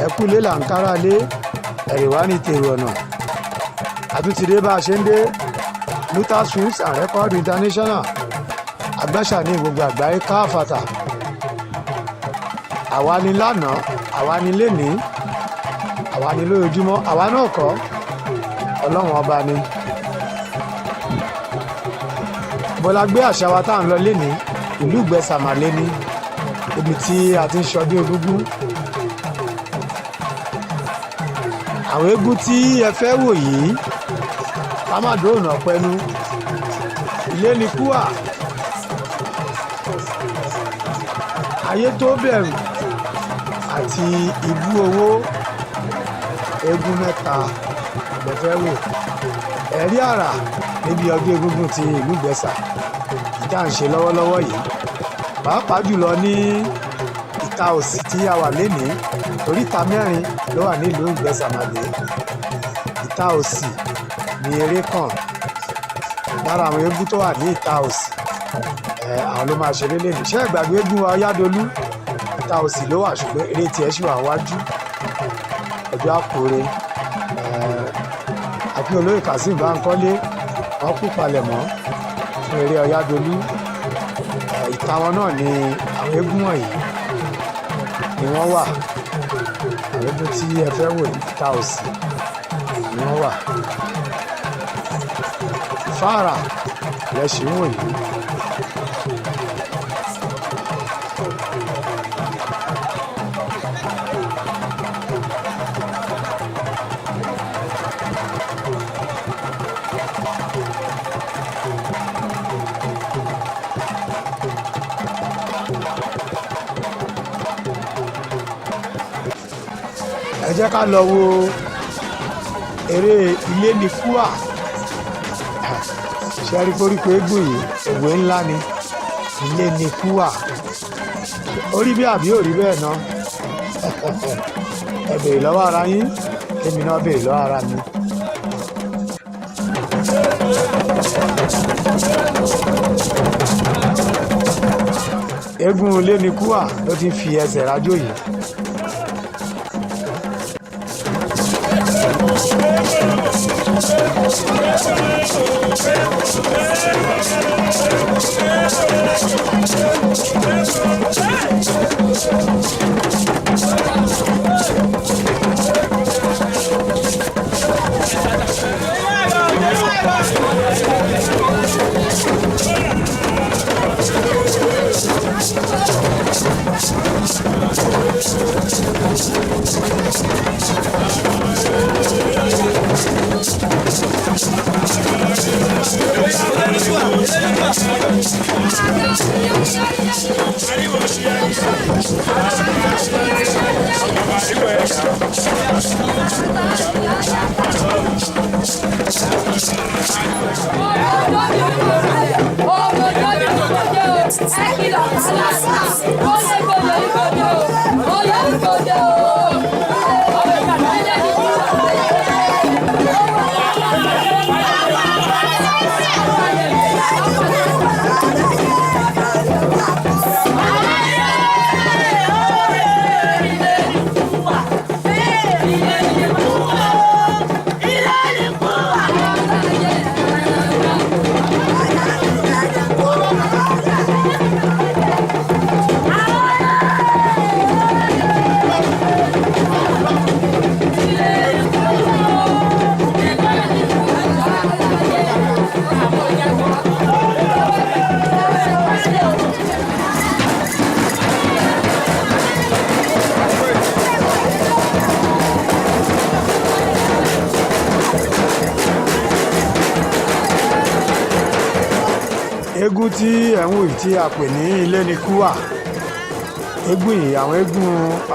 Ẹ kú ilé là ń kára lé, ẹ̀rì wá ní tèrò ọ̀nà. Àtúntìdé bá a ṣe ń dé Lutas Films and Record International, agbáṣà ní gbogbo àgbáyé káfàtà. Àwa ni lánàá, àwa ni lénìí, àwa ni lójoojúmọ́, àwa náà kọ́, Ọlọ́run ọba ni. Bọ́lá gbé àṣà wa tá à ń lọ lénìí, ìlú Ìgbẹ́sàmàlé ní ibi tí a ti ń ṣọdún egúngún. Àwọn eégún tí ẹ fẹ́ wò yìí, ká má dóònà pẹnu, ilé ni kúà, ayé tó bẹ̀rù àti ibú owó, eégún mẹ́ta lẹ fẹ́ wò. Ẹ̀rí àrà níbi ọdún egúngún ti ìlú Ìgbẹ́sà tá à ń ṣe lọ́wọ́lọ́wọ́ yìí, pàápàá jùlọ ní ìta òsì tí a wà lénìí, torí ìta mẹ́rin ló wà nílùú Ìgbẹ́sàmàlé. Ìta òsì ní eré kàn. Lára àwọn eégún tó wà ní ìta òsì, àwọn ló máa ṣeré lénìí. Ṣé ìgbàgbé eégún wa Ọ̀yádolú? Ìta òsì ló wà, ṣùgbọ́n eré tiẹ̀ ṣì wà wájú. Ọjọ́ àkórè àti olóyè Kazeem Bánkọ́lé, wọ́n kú palẹ̀mọ́ fún eré Ọ̀yádolú. Ìta wọn náà ni àwọn eégún wọ̀nyí ni wọ́n wà. Àwọn eégún tí ẹ fẹ́ wò, ìta òsì ni wọ́n wà. Fáàrà lẹ ṣì ń wò yìí. Ẹ jẹ́ ká lọ wo eré ilé ní kúà. Ṣe rí koríko eégún yìí? Òwe ńlá ni ilé ní kúà. Orí bí àbí òrí bẹ́ẹ̀ náà, ẹ béèrè lọ́wọ́ ara yín, kémi náà béèrè lọ́wọ́ ara mi. Eégún ilé ní kúà ló ti fi ẹsẹ̀ rájò yìí. Eégún tí ẹ̀ ń wò yìí tí a pè ní ilé ní kúà, eégún yìí, àwọn eégún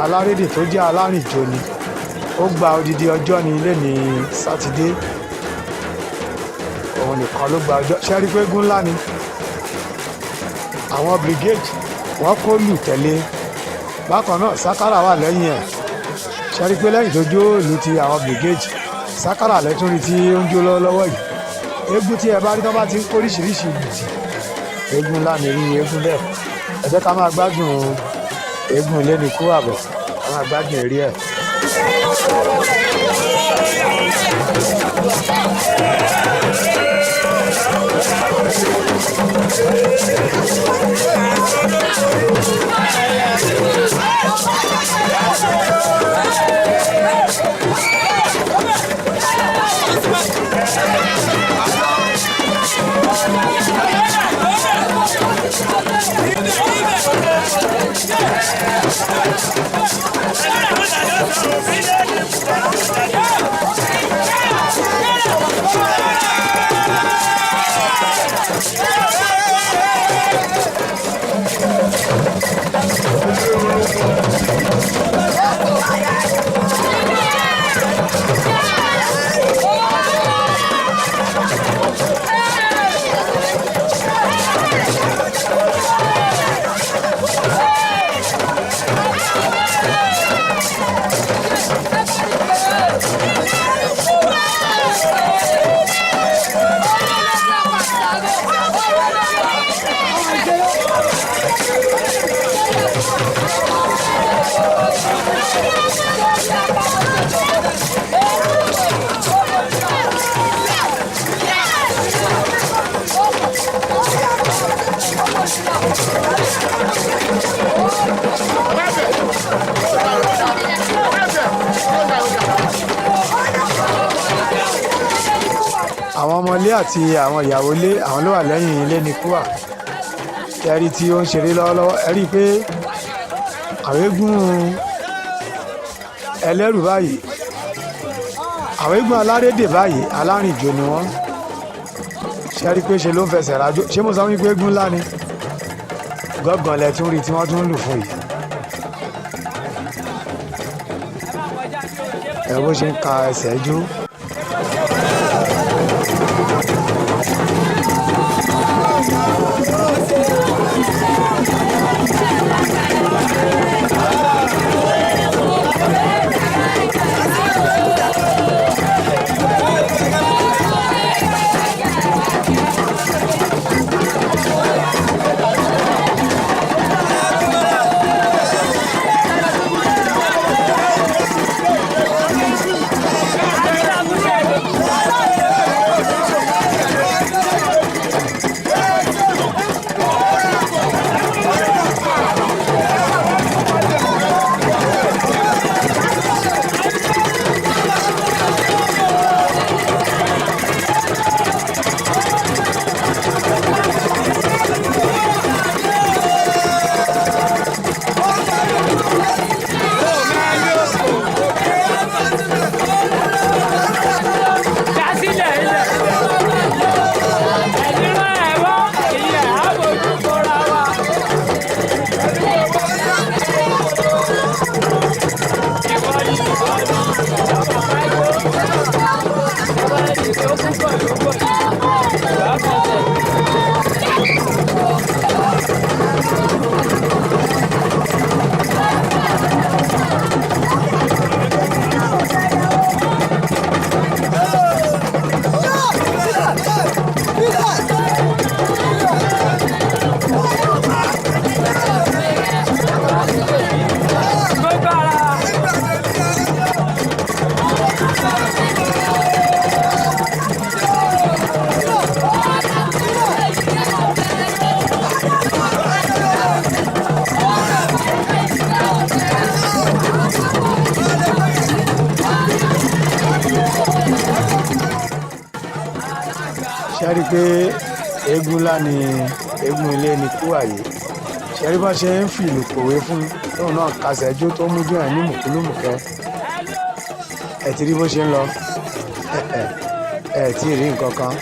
alárédè tó jẹ́ alárìnjó ni. Ó gba odidi ọjọ́ ní ilé ní Sátidé, òun nìkan ló gba ọjọ́. Ṣé rí pé eégún ńlá ni? Àwọn brigade wọ́n kó lù tẹ̀lé. Bákan náà, sákàrà wà lẹ́yìn ẹ̀. Ṣé rí pé lẹ́yìn tó jó ìlú ti àwọn brigade, sákàrà lẹ́tún rí tí ó ń jó lọ́wọ́lọ́wọ́ yìí. Eégún tí ẹ bá rí tó bá ti ń kóríṣiríṣi ìlù tì, eégún ńlá ni irú eégún bẹ́ẹ̀. Ẹ jẹ́ ká máa gbádùn Eégún ilé ni kú àbọ̀, àwọn àgbàdùn eré ẹ̀. Àwọn ọmọlé àti àwọn ìyàwó ilé, àwọn ló wà lẹ́yìn ilé ní kúà ẹ̀rí tí ó ń ṣeré lọ́wọ́lọ́wọ́. Ẹ rí i pé àwọn eégún ẹlẹ́rù báyìí, àwọn eégún alárédè báyìí, alárìnjò ni wọ́n. Ṣe rí i pé ṣe ló ń fẹsẹ̀ rájò? Ṣé mo sọ wípé eégún ńlá ni? Gángan lẹ tún rí tí wọ́n tún ń lù fún yìí. Ẹ bó ṣe ń ka ẹsẹ̀ jó. Ṣe rí i pé eégún ńlá ni eégún ilé ni kú àyè? Ṣe rí bá ṣe ń fi ìlù pòwe fún tóun náà kásẹ̀ jó tó mú jù ẹ̀ ní mùkúlùmùkẹ́? Ẹ ti rí bó ṣe ń lọ, ẹ tí ì rí nǹkan kan.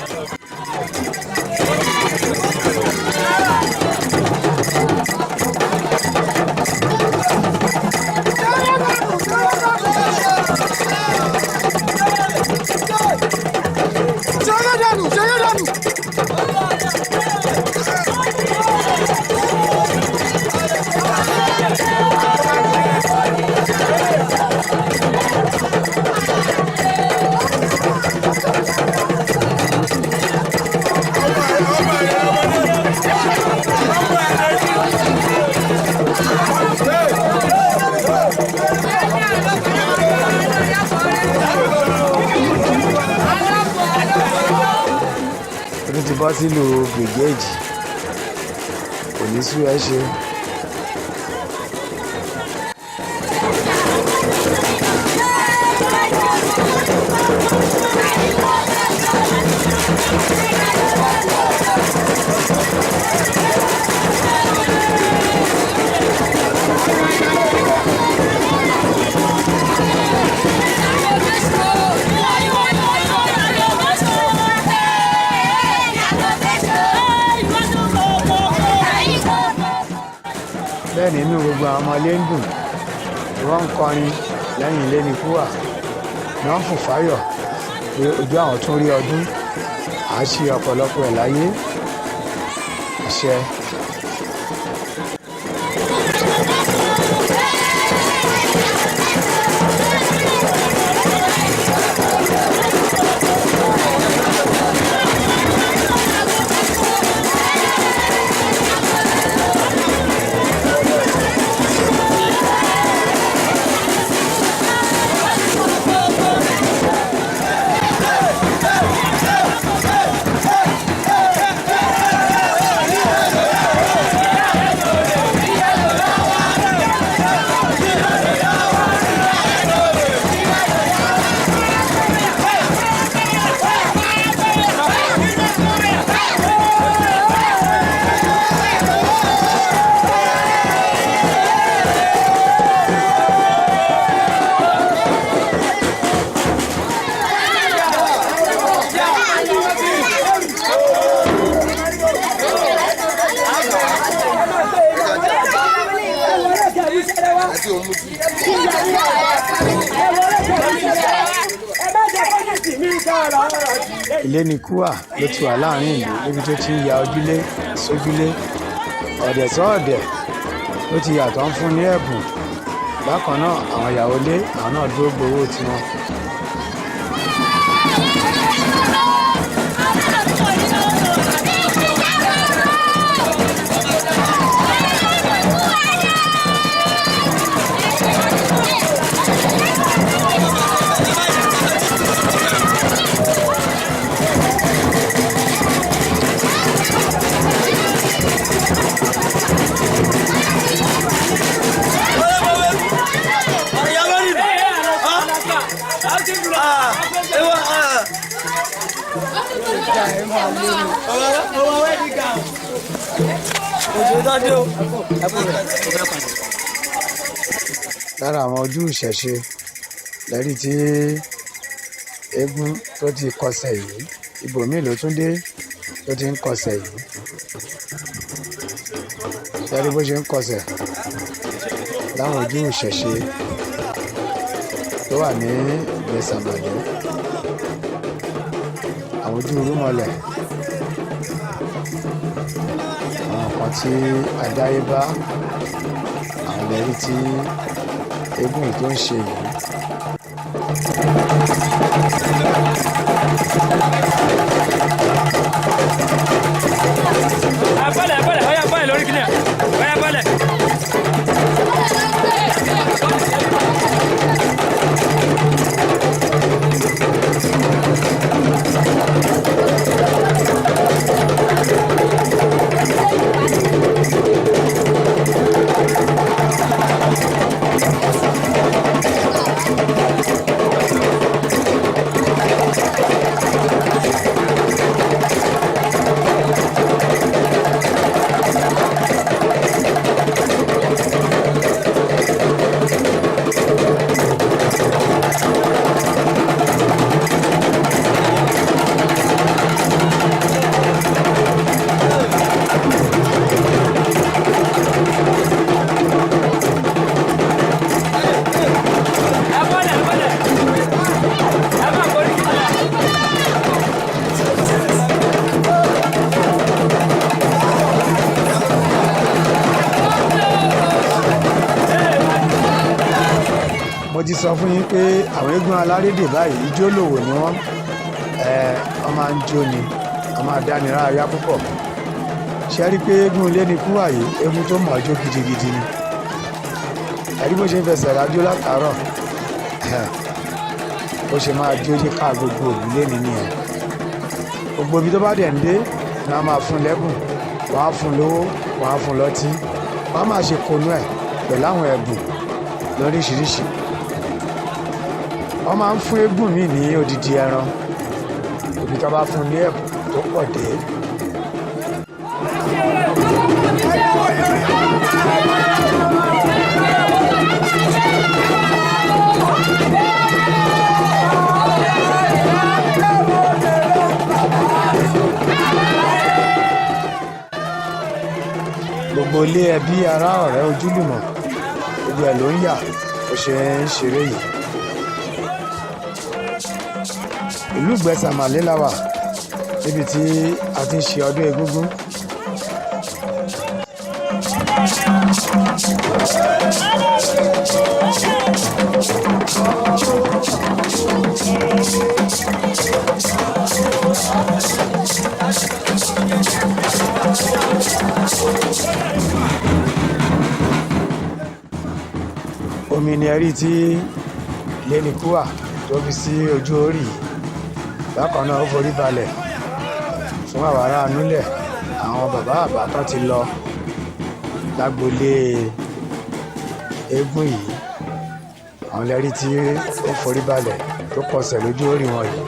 bọ́ sílùú Brigade, kò ní sú ẹ ṣe. Bẹ́ẹ̀ nínú gbogbo àwọn ọmọ ilé ń dùn tí wọ́n ń kọrin lẹ́yìn ilé ní kúwà ni wọ́n ń fò fáyọ̀ pé ojú àwọn tún rí ọdún, à á ṣe ọ̀pọ̀lọpọ̀ ẹ̀ láyé, àṣẹ. Ilé ní kúwà ló ti wà láàrin ìlú níbi tó ti ń ya ojúlé sójúlé, ọ̀dẹ̀ sọ́ọ̀dẹ̀ ló ti yàtọ̀ ń fún ní ẹ̀bùn. Bákan náà àwọn ìyàwó ilé àwọn náà dúró gbowó tiwọn. Lára àwọn ojú ìṣẹ̀ṣe lẹ́rí tí eégún tó ti kọsẹ̀ yìí, ibòmíì ló tún dé tó ti ń kọsẹ̀ yìí. Lẹ́rí bó ṣe ń kọsẹ̀ láwọn ojú ìṣẹ̀ṣe tó wà ní Ìgbésàbàdàn, àwọn ojú irúnmọlẹ̀, àwọn nǹkan tí àdáyébá, àwọn lẹ́rí tí eégún yìí tó ń ṣe yìí. Bọ́lẹ̀ bọ́lẹ̀, ọ̀yá bọ́lẹ̀ lórí kìnìún, ọ̀yá bọ́lẹ̀. Ẹ bọ́lẹ̀ bọ́lẹ̀, ẹ má borí kìnìún. Mo ti sọ fún yín pé àwọn eégún alárédè báyìí ijó lòwò ni wọ́n. Wọ́n máa ń jó ni, wọ́n máa dáni lárayá púpọ̀. Ṣé rí i pé eégún ilé ni kúwà yìí, eégún tó mọ̀ ọ́ jó gidigidi ni. Ẹ rí bó ṣe ń fẹsẹ̀ rájó látàárọ̀, bó ṣe máa jó yíká gbogbo òrùlé mi nìyẹn. Gbogbo ibi tó bá dẹ̀ ń dé Ní wọ́n máa fún lẹ́bùn, wọ́n á fún lówó, wọ́n á fún lọ́tí, wọ́n á máa ṣe konú ẹ̀ pẹ̀lú àwọn ẹ̀bùn lóríṣiríṣi. Wọ́n máa ń fún eégún míì ní odidi ẹran, ibi tó bá fún ní ẹ̀bùn tó pọ̀ dé. Gbogbo ilé, ẹbí, ará, ọ̀rẹ́, ojúlùmọ̀, gbogbo ẹ̀ ló ń yà bó ṣe ń ṣeré yìí. Ìlú Ìgbẹ́sàmàlẹ́ la wà níbi tí a ti ń ṣe ọdún egúngún. Omi ni ẹ rí tí Lénikúà tó fi sí ojú orí yìí. Bákan náà, ó forí balẹ̀ fún àwọn ará anúlẹ̀, àwọn bàbá àbá tó ti lọ lágboolé eégún yìí. Àwọn lẹ́rí tí ó forí balẹ̀ tó kọsẹ̀ lójú orí wọn yìí.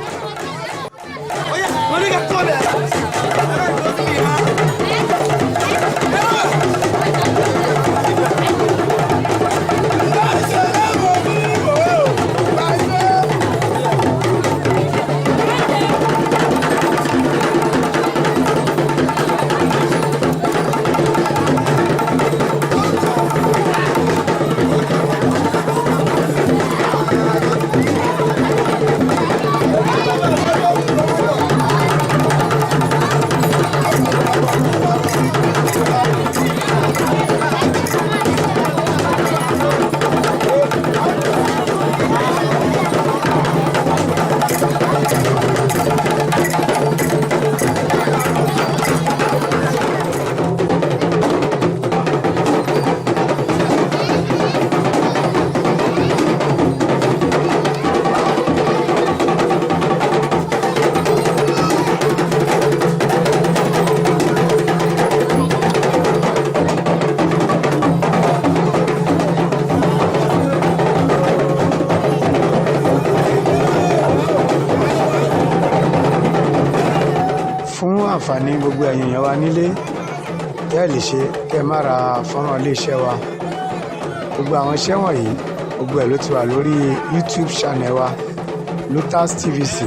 Fún àǹfààní gbogbo ẹ̀yin èèyàn wa nílé, tẹ́ ẹ̀ lè ṣe kẹ́ ẹ má ra fọ́nrán iléeṣẹ́ wa, gbogbo àwọn iṣẹ́ wọ̀nyí, gbogbo ẹ̀ ló ti wà lórí YouTube channel wa, Lutas TVC.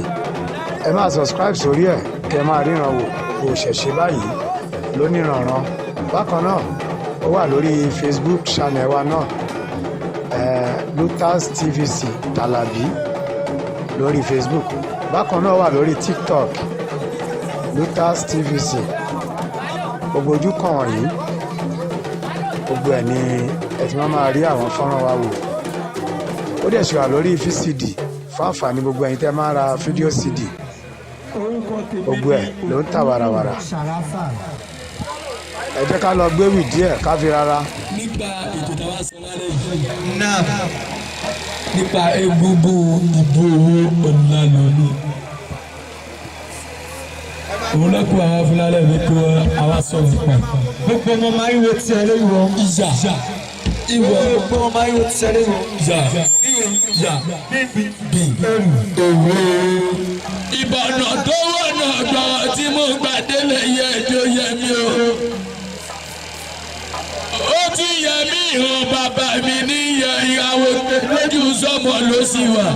Ẹ máa subscribe sórí ẹ̀ kẹ́ ẹ máa ríran wò gbogbo òṣẹ̀ṣe báyìí lóníranran. Bákan náà, ó wà lórí Facebook channel wa náà, Lutas TVC Tàlàbí lórí Facebook. Bákan náà, ó wà lórí TikTok, Lutas TVC. Gbogbo ojú kan wọ̀nyí, gbogbo ẹ̀ ni ẹ ti máa máa rí àwọn fọ́nrán wa wò. Ó dẹ̀ ṣe wà lórí VCD fún àǹfààní gbogbo ẹ̀yin tẹ́ máa ń ra fídíò CD. Gbogbo ẹ̀ ló ń tà wàràwàrà. Ẹ jẹ́ ká lọ gbéwì díẹ̀ ká fi rárá. Nípa ètò táwa sọ lálẹ́ yìí náà, nípa egungun ìbú owó ọ̀nàlọ́lù, òun lọ́kùn àwọn fúlàlẹ́ mi kó àwa sọ nípa. Gbogbo ọmọ máa ń wo tiẹ̀ lórí wọn. Ìyá ìwọ. Gbogbo ọmọ máa ń wo tiẹ̀ lórí wọn. Yà yà bí òwe. Ìbọ̀nà tó wọ̀nà gbọ̀rọ̀ tí mo gbà délé yẹ ẹjọ́ yẹ mí o. Ó ti yẹ mí, ìhàn bàbá mi ní yẹ ìyàwó lójú sọmọ ló sì wà.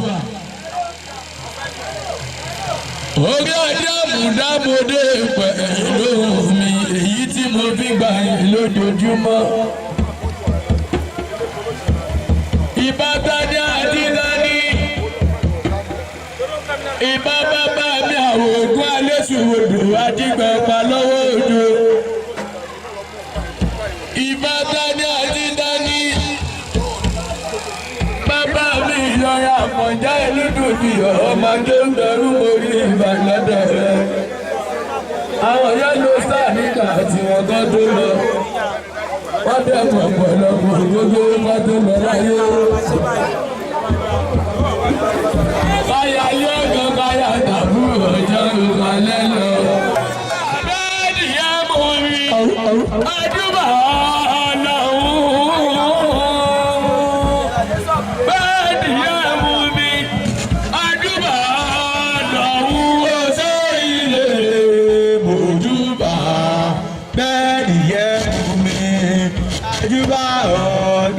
Orí ọ̀dàmúdàmúdé pẹ̀lú mi, èyí tí mo fi gbà yín lójoojúmọ́. Ìbátadé àdínání, ìbá bàbá mi àwògùn alẹ́sùwòdò adigbọ̀npa lọ́wọ́ odò. Ìbátadé àdínání, bàbá mi ìlọrin àfọ̀njá ìlúdòdì ọmọdé ń bẹ̀rù mórí ìbàlọ́dọ̀ rẹ̀. Àwọn yẹn ló sáà nígbà tí wọ́n kọ́ tó lọ, wọ́n dẹ̀ mọ̀ pọ̀lọpọ̀ gbogbo wọn tó lọ láyé. Káyà yóò gan káyà tàbúrò ọjọ́ ìkàlẹ́ lọ.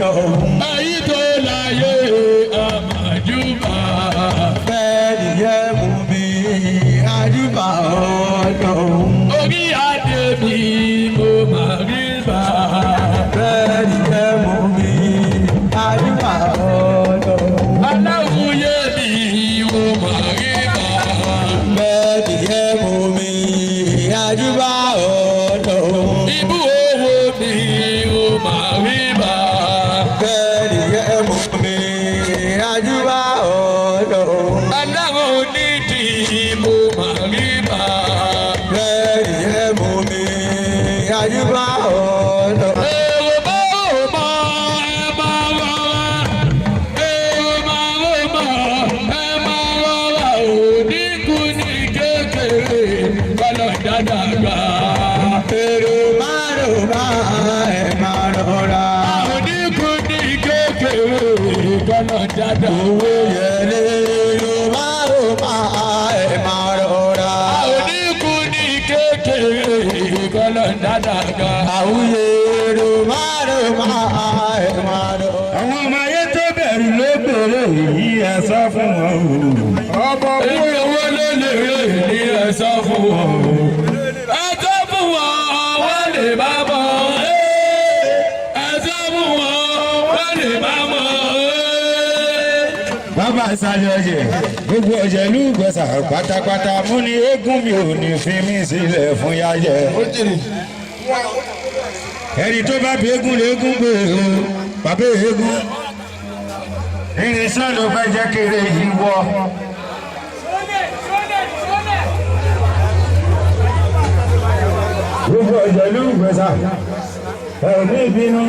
Ọlọ́run. Ayé tó láyé àmàjúbà. Bẹ́ẹ̀ nìyẹn mú mi àjùbà Ọlọ́run. Orí adé mi mo máa rí bá. Bẹ́ẹ̀ nìyẹn mú mi àjùbà Ọlọ́run. Aláwùyé mi mo máa rí bá. Bẹ́ẹ̀ nìyẹn mú mi àjùbà Ọlọ́run. Ibú owó mi mo máa rí bá. Bẹ́ẹ̀ nìyẹn mú mi àjùbà Ọlọ́run. Aláwọ̀ onídìí mo máa rí bá. Bẹ́ẹ̀ nìyẹn mú mi àjùbà Ọlọ́run. Èrò bá ò mọ ẹ máa rọra. Èrò máa ò mọ ẹ máa rọra. Òdìkú ní kékeré kọ́lọ̀ dáadáa gbà. Èrò márùn-ún máa ẹ̀ máa rọra. Òdìkú ní kékeré kọ́lọ̀ dáadáa. Owó yẹlé èrò márùn-ún máa ẹ̀ máa rọra. Òdìkú ní kékeré kọ́lọ̀ dáadáa gbà. Àwùyé èrò márùn-ún máa ẹ̀ máa rọra. Àwọn ọmọ ayé tó bẹ̀rù ló bèrè èyí, ẹ sọ fún wọn o. Ọmọ Ewé owó ló lè rí ní ẹ̀sọ́ fún wọn. Ẹ̀sọ́ fún wọn, wọ́n lè bá mọ̀. Ẹ̀sọ́ fún wọn, wọ́n lè bá mọ̀. Bàbá ìsàlẹ̀ ọ̀jẹ̀, gbogbo ọ̀jẹ̀ ló gbẹ̀sà pátápátá mú ní eégún mi ò ní fi mí sílẹ̀ fún yáyẹ. Ẹni tó bá bí eégún léégún gbé o, bàbá eégún. Irinṣẹ́ ló fẹ́ jẹ́ kéré yìí wọ. Gbogbo ọ̀jẹ̀ ló gbẹ̀sà, ẹ̀ ní ìbínú,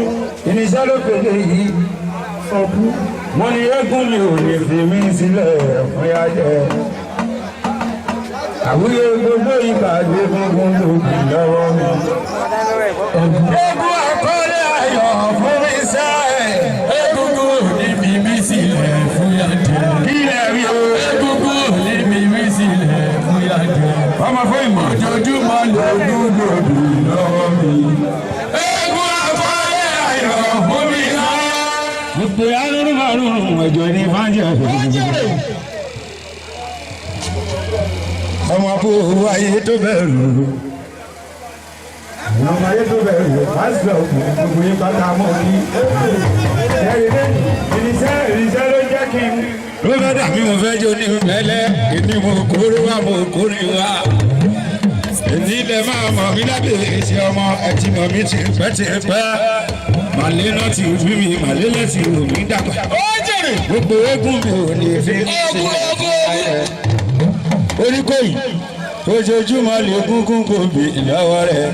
irinṣẹ́ ló fẹ́ yìí ọkú. Mo ní eégún mi ò lè fi mí sílẹ̀ fún yájẹ́. Àwúyé gbogbo ìgbà gbé gbogbo lòdì lọ́wọ́ mi. Eégún àkọlé ayọ̀ fún mi sẹ́. Egungun ò ní fi mí sílẹ̀ fún yàjẹ́. Ilẹ̀ rí o. Egungun ò ní fi mí sílẹ̀ fún yàjẹ́. Ọmọ fún ìmọ̀. Ojoojúmọ́ lògùn lòdì lọ́wọ́ mi. Eégún àkọlé ayọ̀ fún mi sẹ́. Gbogbo arúgbó márùn-ún ẹ̀jọ̀ ní fájẹ̀. Ọmọ kó owó ayé tó bẹ̀rù. Ọmọ ayé tó bẹ̀rù pásítọ̀ gbogbo yín pátá mọ́ kí. Irinṣẹ́ irinṣẹ́ ló jẹ́ kí n. Ló fẹ́ dàbí mo fẹ́ jó ní mẹ́lẹ́, èmi mo kórè wá mo kórè wá. Èmi lè máa mọ̀ mí lábẹ́ èsì ọmọ ẹtì mọ̀ mí ti pẹ́ ti pẹ́. Màlẹ́ náà ti bí mi, màlẹ́ náà ti rò mí dàgbà. Gbogbo eégún mi ò ní fi mí sílẹ̀. Oríkòyí ojoojúmọ́ lè gúngún kò bí lọ́wọ́ rẹ̀.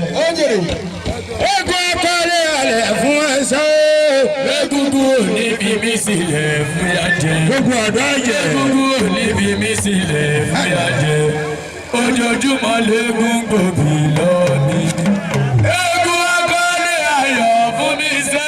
Eégún akọ́lé alẹ̀ fún ẹ̀sọ́. Egungun ò ní fi mí sílẹ̀ fún yàjẹ́. Gbogbo ọ̀dọ́ ẹ̀jẹ̀. Egungun ò ní fi mí sílẹ̀ fún yàjẹ́. Ojoojúmọ́ lẹ́gùn gbòbí lọ́ọ̀ni. Eégún akọ́lé ayọ̀ fún mi sẹ́.